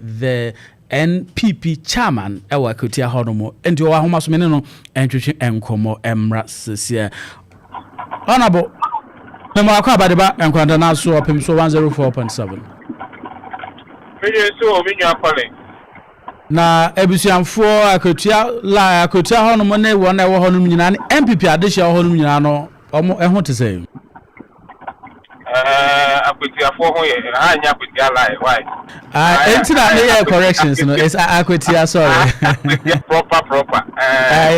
The NPP chairman ɛwɔ Akwatia hɔ nom, nti ɔwɔ ahoma so, me ne no ɛntwetwe nkɔmmɔ mmra seseɛ. Honorable, mema wakɔ abadeba nkwantana so ɔpem so 104.7. Menye nso wɔ me nua Colin. Na abusuafoɔ Akwatia la, Akwatia hɔnom ne wɔn a ɛwɔ hɔnom nyinaa ne NPP adehyɛ wɔ hɔnom nyinaa no, ɔmo ɛho te sɛ? Akwatiafoɔ ho yɛ ha, nyɛ Akwatia lie why. Enti na meyɛ corrections no, it's Akwatia, sorry. Akwatia proper proper.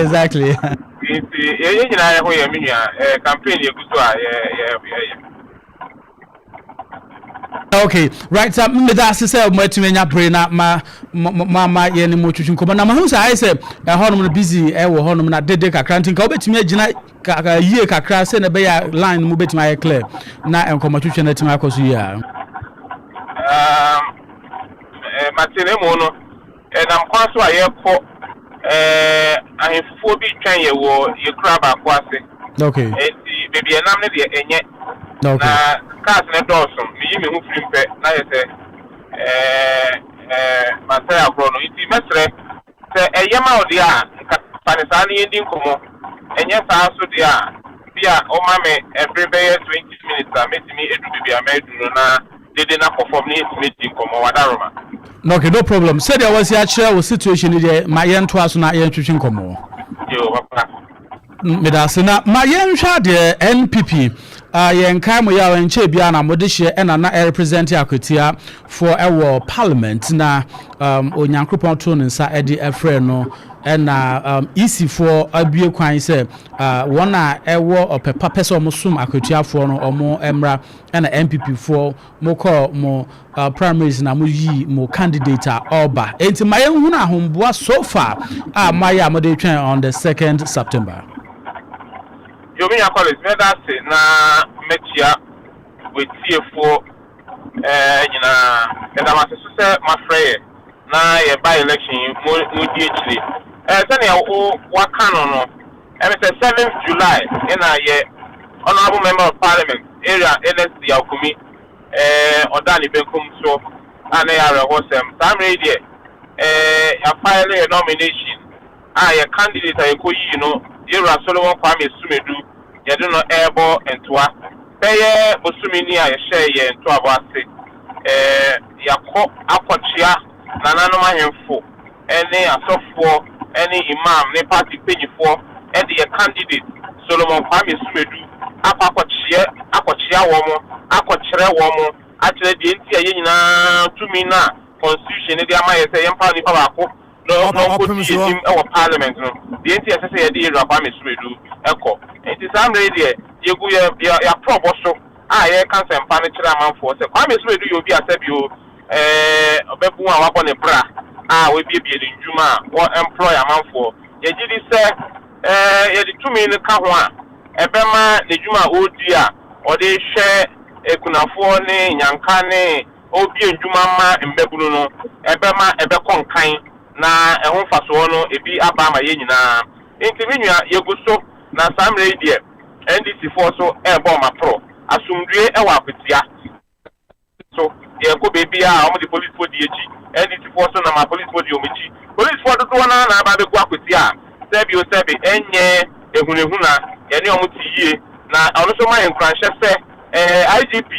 Exactly. Nti yɛn nyinaa yɛ ho yɛ, me nua. Campaign yɛ gu so a yɛ yɛ yɛ. Okay, right, so mmeda ase sɛ moatumi anya bere na ma ma ma yɛne mo twitwi nkɔmmɔ, na mahu sɛ ayɛ sɛ ɛhɔnom no busy ɛwɔ hɔnom na dede kakra, nti nka wobɛtumi agyina yie kakra sɛ na ɛbɛyɛ a line no mu bɛtumi ayɛ clear na nkɔmmɔ twitwi no atumi akɔ so yie a. Mate ne mu no, ɛnam kwan so a yɛkɔ ahemfufoɔ bi twɛn yɛ wɔ yɛ kura baako ase. Nti beebi ɛnam no deɛ ɛnyɛ. Na cars ne dɔɔso, meyi me ho firi mpɛ na yɛ sɛ ɛɛ ɛɛ masɛe agorɔ no, nti mɛsrɛ sɛ ɛyɛ ma wo deɛ a, nka fa ne saa ne yɛndi nkɔmmɔ. Ɛnyɛ saa so deɛ a, bi a ɔma me ɛbere bɛyɛ 20 minutes a mɛtumi edu beebi a mɛduru no na dede na kɔ fam ne yɛtumi di nkɔmmɔ wadaroma. Okay, no problem. Sɛdeɛ wɔsi akyerɛ wo situation ni deɛ, ma yɛntoa so na yɛntwitwi nkɔmmɔ. Yo, papa. Meda ase. Na ma yɛnhwɛ adeɛ, NPP yɛnkae mo yɛ a nkyɛn biara na mode hyɛ ɛna na ɛrepresent Akwatia foɔ ɛwɔ parliament, na Onyankopɔn to ne nsa ɛde ɛfrɛ no, ɛna EC foɔ abue kwan sɛ wɔn a ɛwɔ ɔpɛ pa pɛ sɛ ɔmo som Akwatiafoɔ no, ɔmo mmra, ɛna NPP foɔ mo kɔ mo primaries na mo yi mo candidate a ɔreba. Enti ma yɛnhunu ahomboa so far a moayɛ a mode twɛn on the 2nd September. Yo, me nua Collins, mɛda ase na mɛkyia wetiefoɔ nyinaa. Ɛda m ase so sɛ mafrɛ yɛ na yɛba election yi mo mo di akyire. Sɛnea wo waka no, ɛmi sɛ 7th July ɛna yɛ honourable member of parliament area Ernest Yaw Kumi ɔda ne benkum so a na yɛ awerɛhɔsɛm. Saa mmerɛ yi deɛ, yɛafile yɛ nomination a yɛ candidate a yɛkɔ yii no, yɛwura Solomon Kwame Sumedu, yɛde no ɛrebɔ ntoa. Bɛyɛ bosome ni a yɛhyɛ yɛn ntoabɔ ase. Yɛakɔ akɔkyea nananom ahemfo ɛne asɔfoɔ ɛne imam ne party mpanyinfoɔ, ɛde yɛ candidate Solomon Kwame Sumedu akɔ akɔkyea akɔkyea wɔn, akɔkyerɛ wɔn, akyerɛ deɛ nti a yɛn nyinaa tumi na constitution ne de ama yɛ sɛ yɛmpa nipa baako na ɔnkɔdi Ɔpem anim ɛwɔ parliament no, deɛ nti ɛsɛ sɛ yɛde yɛwura Kwame Sumedu ɛkɔ. Nti saa mmerɛ yi deɛ, yɛgu yɛ yɛ yɛaprɔbɔ so a yɛreka nsɛmpa no kyerɛ amanfoɔ sɛ Kwame Sumedu yɛ obi a sɛbio ɔbɛbu a wabɔ ne bra a wabiebie ne ndwuma a wɔ employ amanfoɔ. Yɛgye di sɛ yɛde tumi no ka ho a, ɛbɛma n'adwuma a ɔredi a ɔde hwɛ ekunafoɔ ne nyanka ne ɔrebie ndwuma ma mmabunu no, ɛbɛma ɛbɛkɔ nkan na ɛho mfasoɔ no ebi aba ama yɛn nyinaa. Nti me nua, yɛgu so na saa mmerɛ yi deɛ, NDC foɔ so ɛrebɔ ɔmo aporɔ. Asomdue ɛwɔ Akwatia so. Yɛkɔ beebi a wɔn de polisifoɔ di akyi, NDC foɔ so nam a polisifoɔ di wɔn akyi. Polisifoɔ dodoɔ naa na aba abɛgu Akwatia a sɛbi o sɛbi ɛnyɛ ehunahuna, yɛne wɔn te yie, na ɔno nso ma yɛn nkuranhyɛ sɛ IGP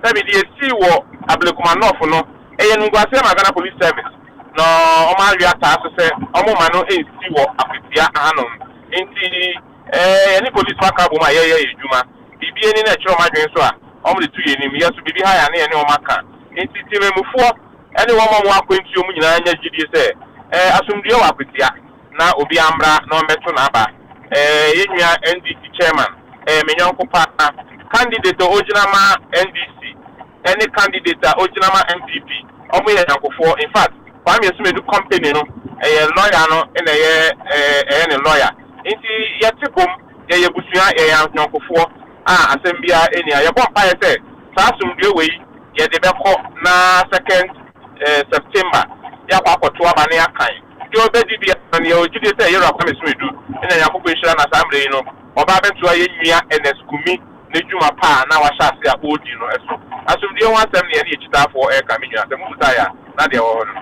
sɛbi deɛ esi wɔ Ablekuma North no ɛyɛ nunguaseɛ ma Ghana Police Service, na wɔn awe ataa so sɛ wɔn ma no nsi wɔ Akwatia hanom. Nti yɛne polisifoɔ aka abom a yɛyɛ yɛ adwuma. Biribi ani na ɛkyerɛ wɔn adwene so a wɔn de to yɛn anim, yɛ so biribi ha yɛ a ne yɛne wɔn aka. Nti temamufoɔ ɛne wɔn a wɔn akwantuo mu nyinaa nya gyidie sɛ asomdue wɔ Akwatia na obi ambra na ɔmmɛto n'aba. Yɛn nua NDC chairman, me nyɔnko paa, candidate a ogyina ma NDC ɛne candidate a ogyina ma NPP, wɔn yɛ nyankofoɔ. In fact, Kwame Esumedu company no ɛyɛ lawyer no ɛna ɛyɛ ne lawyer, nti yɛte bom, yɛyɛ busua, yɛyɛ anyɔnkofoɔ a asɛm biara ɛni a yɛbɔ mpaeɛ sɛ saa asomdue wei yɛde bɛkɔ na 2nd September yɛakɔ akɔto aba ne akan deɛ ɔbɛdi bi no. Yɛwɔ gyidie sɛ yɛwura Kwame Sumedu ɛna Nyankopɔn hyira na saa mmerɛ yi no ɔba abɛtoa yɛn nua Ernest Kumi n'adwuma pa a na wahyɛ ase a ɔredi no ɛso. Asomdwoeɛ ho asɛm na yɛne akyitaafoɔ reka, me nua. Sɛ mobisa yɛ a, na deɛ ɛwɔ hɔ no.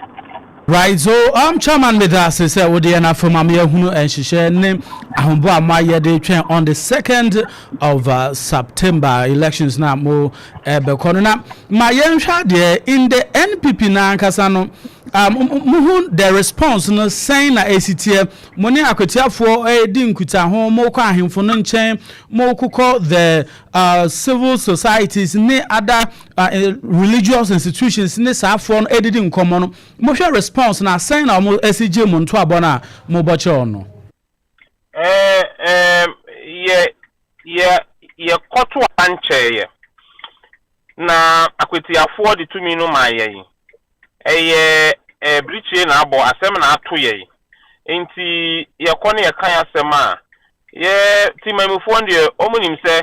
Right, so chairman, meda ase sɛ wode yɛn afam ama yɛahunu nhyehyɛ ne ahoboa a moayɛ de twɛn on the 2nd of September elections na mo bɛkɔ no. Na ma yɛnhwɛ adeɛ in the NPP na ankasa no, muhu the response no sɛn na ɛsi teɛ? Mo ne akwatiafoɔ di nkutaho, mokɔ ahemfo no nkyɛn, mokokɔ the civil societies ne other religious institutions ne saafoɔ no ɛdidi nkɔmmɔ no, mohwɛ response na sɛn na ɔmo asi gye mo ntoabɔ no a mobɔ kyerɛ no? ɛɛ ɛɛ yɛ yɛ yɛkɔto ankyɛeɛ na akwatiafoɔ de tumi no maa yɛn. Ɛyɛ birikyie na abɔ asɛm na ato yɛn, nti yɛkɔ ne yɛkan asɛm a yɛ timamufoɔ deɛ, ɔmo nim sɛ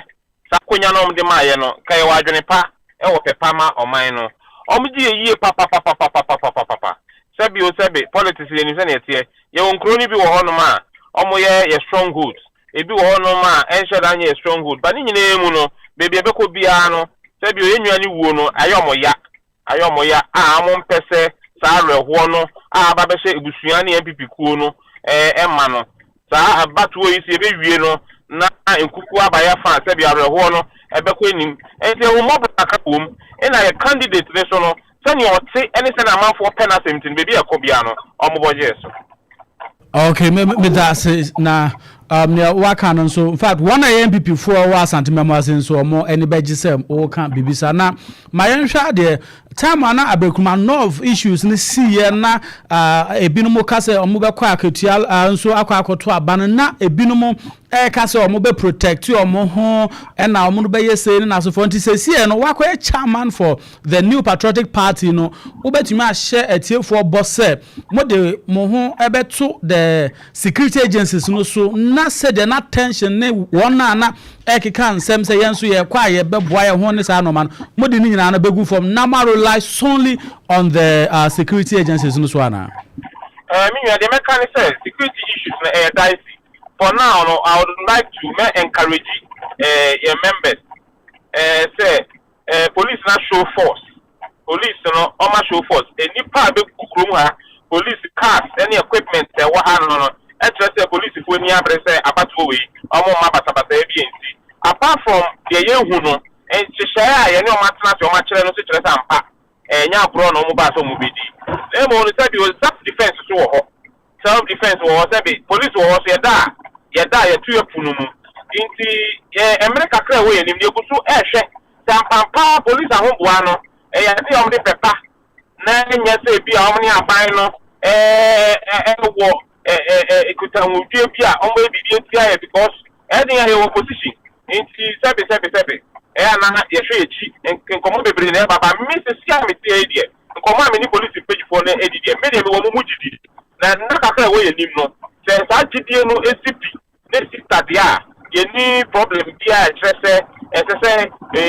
saa akonnwa no ɔmo de maa yɛ no ka yɛwɔ adwene pa, ɛwɔ pɛpa ma ɔman no. Ɔmo gye yɛ yie papapapapapapapa. Sɛbi o, sɛbi, politics yɛ nim sɛ neɛ yɛwɔ nkuro no bi wɔ hɔnom a ɔmo yɛ stronghold, ebi wɔ hɔnom a ɛnhyɛ da nyɛ yɛ stronghold ba. Ne nyinaa mu no, beebi ɛbɛkɔ biara no, sɛbi o, yɛn nua ne wuo no ayɛ ɔmo ya, ayɛ ɔmo ya a ɔmo mpɛ sɛ saa awerɛhoɔ no a aba bɛhyɛ ebusua ne NPP kuo no ɛma no. Saa abatoɔ yi si ebewie no na nkuku abayɛ fa, sɛbi, awerɛhoɔ no ɛbɛkɔ anim. Nti ehumɔbɔ kakra wɔ mu, ɛna yɛ candidate ne so no, sɛnea ɔte ɛne sɛnea amanfoɔ pɛ n'asɛm ti no, beebi ɛkɔ bia no, ɔmo bɔ gye so. Okay, me da ase. Na nea waka no nso, in fact, wɔn a yɛ NPP foɔ wɔ Asante mɛmo ase nso, wɔn ani bɛgye sɛ wɔka biribi saa. Na ma yɛnhwɛ adeɛ, time a na Ablekuma North issues no siiɛ na ebinom ka sɛ wɔn bɛkɔ akatua nso akɔ akɔto aba no, na ebinom ɛka sɛ wɔn bɛ protect wɔn ho ɛna wɔn bɛyɛ sei ne n'asefoɔ. Nti sɛsie no, wakɔyɛ chairman for the New Patriotic Party no, wobɛtumi ahyɛ atiefoɔ bɔ sɛ mo de mo ho ɛbɛto the security agencies no so, na sɛdeɛ na tension ne wɔn a na ɛkeka nsɛm sɛ yɛn nso yɛkɔ a yɛbɛboa yɛn ho ne saa nɔɔma no, mo de ne nyinaa no bɛgu fam na mo rely solely on the security agencies no so anaa? Mi nua, deɛ mɛka ne sɛ security issues no ɛyɛ dicey. For now no, I would like to mɛ encourage your members sɛ police na show force, police no ɔma show force. Nipa a bɛgu kurom ha, police cars ɛne equipment ɛwɔ ha no, ɛkyerɛ sɛ polisifoɔ ni abere sɛ abatoɔ wei ɔmo mma basabasa bi nsi. Apart from deɛ yɛhu no, nhyehyɛeɛ a yɛne ɔmo atena ase, ɔmo akyerɛ no nso kyerɛ sɛ ampa ɛnyɛ agorɔ na ɔmo baa sɛ ɔmo bɛdi. Na emu no, sɛbi o, self defence so wɔ hɔ, self defence wɔ hɔ. Sɛbi, police wɔ hɔ so, yɛda a yɛtu yɛ pu no mu. Nti yɛ mmerɛ kakra a ɛwɔ yɛn anim, yɛgu so ɛrehwɛ sɛ ampampa police ahoboa no ɛyɛ ade a wɔde pɛpa na nyɛ sɛ ebi a wɔn ne aban no ɛwɔ ɛɛ ɛɛ nkitahodie bi a wɔn bɛyɛ biribi etia yɛ, because ɛde yɛ yɛwɔ position. Nti sɛbi, sɛbi, sɛbi, ɛyɛ ana yɛhwɛ akyi nkɔmɔ bebree na ɛba ba. Mi sisi a mi tie yi deɛ, nkɔmɔ a mi ne polisi mpanyinfoɔ no edi deɛ, mi deɛ mi wɔ mo mu gyidi na nna kakra a ɛwɔ yɛn nim no, sɛ saa gyidie no esi pi ne si tadeɛ a, yɛni problem bi a ɛkyerɛ sɛ ɛsɛ sɛ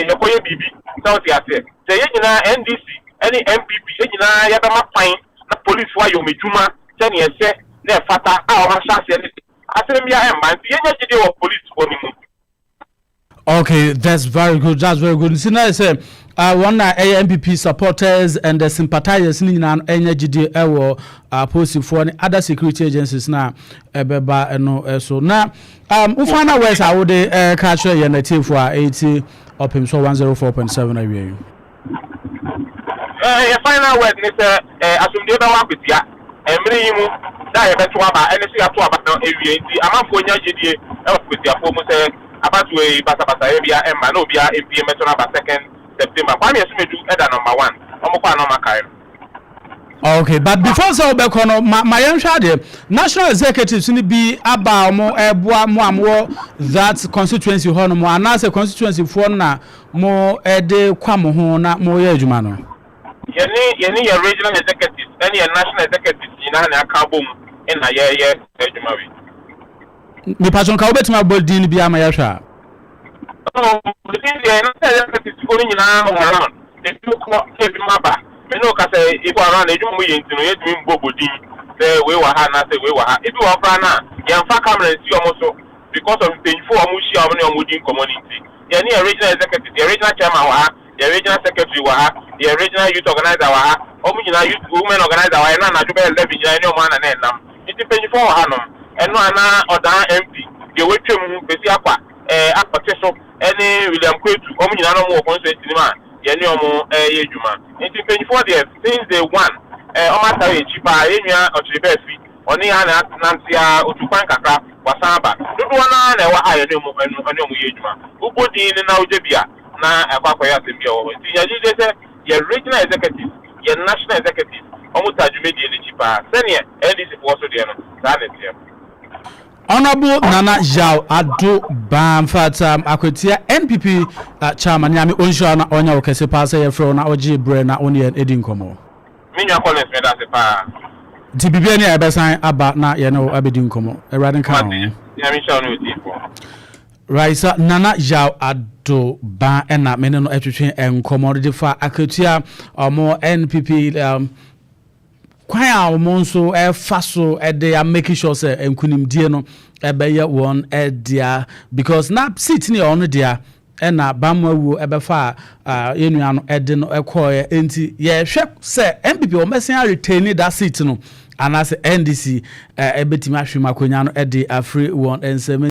yɛkɔyɛ biribi sɛ ɔte aseɛ sɛ yɛn nyinaa, NDC ɛne NPP, yɛn nyinaa yɛbɛma kwan na polisifoɔ ayɛ wɔn adwuma sɛnea ɛsɛ na ɛfata a wɔn ahyɛ aseɛ ne asɛm bi a ɛmma. Nti yɛnyɛ gyidie wɔ polisifoɔ no mu. Okay, that's very good. That's very good. Nti na sɛ wɔn a ɛyɛ NPP supporters and the sympathizers ne nyinaa no ɛnyɛ gyidie ɛwɔ apolisifoɔ ne other security agencies na ɛbɛba ɛno ɛso. Na wofa na wɛs a wode ɛka kyerɛ yɛn atiefoɔ a ɛti Ɔpem so 104.7 awie yi. Yɛ final word ne sɛ asomdue bɛwɔ Akwatia mmere yi mu da a yɛbɛto aba, ɛne sɛ yɛato aba no awie. Nti amanfoɔ nya gyidie ɛwɔ Akwatiafoɔ mu sɛ abatoɔ yi, basabasayɛ bia ɛmma na obiara mpie mmɛto no aba 2nd September. Kwame Asumadu ɛda number one, ɔmo kɔ a na ɔmo akae no. Okay, but before sɛ wobɛkɔ no, ma yɛnhwɛ adeɛ, national executives no bi aba a ɔmo ɛboa mo a mowɔ that constituency hɔ nom, anaasɛ constituency foɔ no na mo ɛde kwa mo ho na moyɛ adwuma no? Yɛne yɛ regional executives ɛne yɛ national executives nyinaa na aka abom ɛna yɛyɛ saa adwuma wei. Mipatso, nka wobɛtumi abɔ din no bi ama yɛhwɛ a? Oh, din deɛ, national executives foɔ no nyinaa wɔ around. Ebi kɔ na ebi mu aba. Me ne wo kasa, ebi wɔ around. Adwuma mu yɛ nti no, yɛntumi mbɔ bɔ din sɛ wei wɔ ha anaasɛ wei wɔ ha. Ebi wɔ hɔ koraa na yɛmfa camera nsi ɔmo so because of mpanyinfoɔ a ɔmo hyia ɔmo ne ɔmo di nkɔmɔ no. Nti yɛne yɛ regional executive, yɛ regional chairman wɔ ha. Yɛ regional secretary wɔ ha, yɛ regional youth organizer wɔ ha, wɔn nyinaa, youth women organizer wɔ ha. Ɛna anadwo bɛyɛ 11 nyinaa ɛne wɔn ana na ɛnam. Nti mpanyinfoɔ wɔ hanom. Ɛno ana ɔdan MP deɛ wɔatwam ho besi akwa akɔte so ɛne William Kwetu, wɔn nyinaa na wɔn wɔ constituency nim a yɛne wɔn ɛyɛ adwuma. Nti mpanyinfoɔ deɛ, since day one wɔn atare akyi paa. Yɛn nua ɔkyerɛ bɛɛ fi ɔne yɛn ana nante a otu kwan kakra wasan aba. Dodoɔ naa na ɛwɔ ha yɛne wɔn ɛno ɛne wɔn yɛ adwuma. Wobɔ din ne na wogye bi a na ɛkɔ akɔyɛ asɛm bi a ɛwɔ hɔ. Nti yɛgyegye sɛ yɛ regional executive, yɛ national executive, wɔn ta dwumadie n'akyi paa. Sɛneɛ NDC foɔ so deɛ no, saa na ɛteɛ. Honorable Nana Yaw Ado Bamfat, Akwatia NPP chairman, Nyame ɔnhyira na ɔnya wo kɛse paa sɛ yɛfrɛ wo na ɔgye berɛ na wo ne yɛn ɛdi nkɔmmɔ. Me nua Collins, meda ase paa. Nti biribia ni a yɛbɛsan aba na yɛne wo abɛdi nkɔmmɔ. Awurade nka ho. Nyame nhyira wo ne otiefoɔ. Right, so Nana Yaw Ado Ban ɛna me ne no ɛtwetwe nkɔmmɔ de fa Akatua ɔmo NPP kwan a wɔn nso ɛfa so ɛde amake sure sɛ nkunimdie no ɛbɛyɛ wɔn ɛdea, because na seat ne yɛ ɔno dea, ɛna bamu awuo ɛbɛfa a yɛn nua no ɛde no ɛkɔɔɛ. Nti yɛhwɛ sɛ NPP wɔn bɛsɛn retain that seat no anaasɛ NDC ɛbɛtumi ahwɛ mu akonnwa no ɛde afiri wɔn nsam.